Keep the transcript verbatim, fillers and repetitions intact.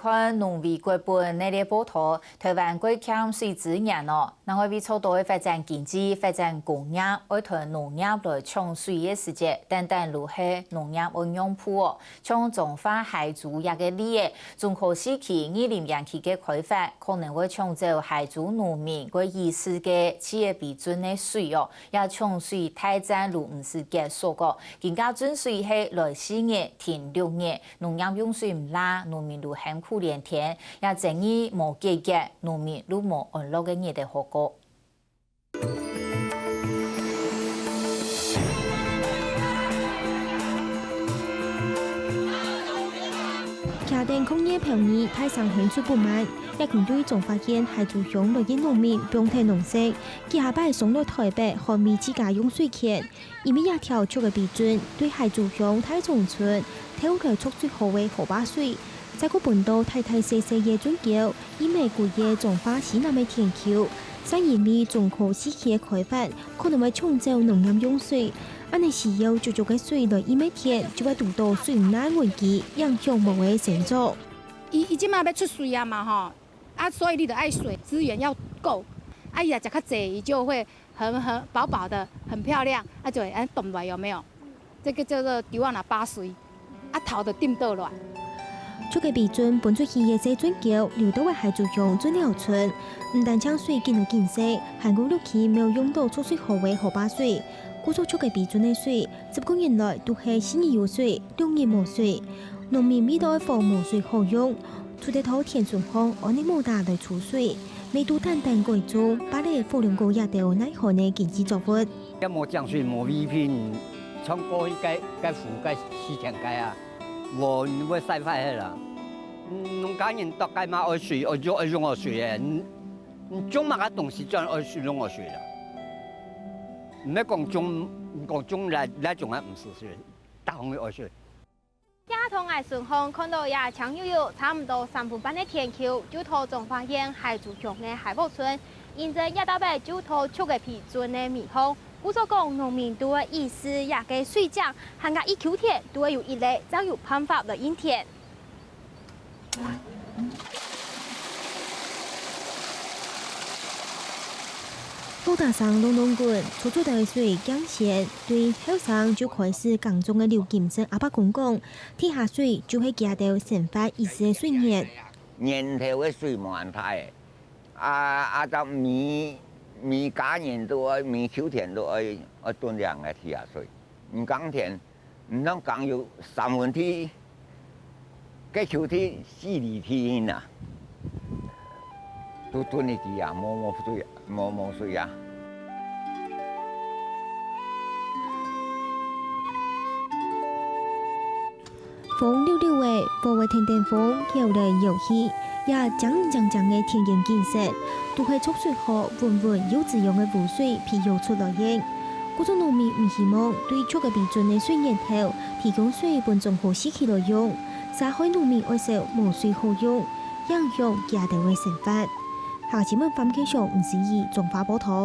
看農委會分內个報導，臺灣過欠水資源哦。另外為做到个發展經濟、發展工業，愛同農業來搶水个時節，單單就係農業愛讓步哦。像彰化海竹這个例仔，中科四期二林園區个開發，可能會搶走海竹農民个已使个七个埤圳个水哦。 這搶水大戰就毋使結束哦。今下圳水係來四日停六日，農業用水毋罅，農民就喊苦連天，這爭議無解決，農民就無安樂个日仔好過。 徛等抗議个朋友大聲喊出不滿，也群對彰化縣海竹鄉來个農民放忒農事，幾下擺上來臺北捍衛自家用水權。因為這條竹仔埤圳對海竹鄉大庄村偷來蓄水河个河壩水，再過分到大大細細个圳溝，一面歸个彰化西南个田坵，正因為中科四期个開發，可能會搶走農業用水，恁呢需要足足个水來沁个田，就會堵到水難危機，影響無个生長。 伊，伊這馬欲出水啊嘛吼，啊，所以你就愛水資源要夠，啊，伊若食較濟，伊就會很，很飽飽的，很漂亮，啊，就會恁樣動來，有沒有？這個叫做丟啊那巴水，啊，頭就頂倒來。竹仔埤圳分出去个細圳溝，流到个海竹鄉圳寮村，毋單淨水緊來緊細，還過陸續無用到蓄水河个河壩水，故所竹仔埤圳个水，十個月來都係四日有水，六日無水。 農民為著愛防無水好用，除忒在田脣項安呢摩打來儲水，乜都單單改種芭樂、火龍果這兜耐旱个經濟作物。也無降水，無維品，像過去該，該湖該四千個啊，無，會曬壞忒啦。嗯，農家人大概嘛愛水，愛用，愛用好水个。你，你種麼个東西，就愛水，用好水啦。毋係講種，講種來，來種啊，毋使水，大風愛水。 這同𠊎脣項看著這青油油，差毋多三分半个田坵，就在彰化縣海竹鄉个海屋村，因為這搭位就在竹仔埤圳个尾項，故所講農民都會意識這个水井，還過一坵田都會有一垤，正有辦法來應田。 摩打聲隆隆滾，儲出來个水驚鮮，對後生就開始耕種个劉金生阿伯公講，地下水就係佢兜生活意思个水源。源頭个水無恁大个，啊，啊，到尾，尾加年都愛，尾秋天都愛，愛囤這樣个地下水。毋耕田， 毋通講有三分地，該坵地四里地呢，都囤一支啊，無，無水，無，無水啊。風溜溜仔，雨仔跈等風，搖來搖去，這靚靚靚个田園景色，都係蓄水河穩穩又滋養个湖水培育出來个。 故所農民毋希望對竹仔埤圳个水源頭提供水分中和時期來用，煞害農民愛愁無水好用，影響佢兜个生活。客家新聞范啟祥、吳思怡，彰化報導。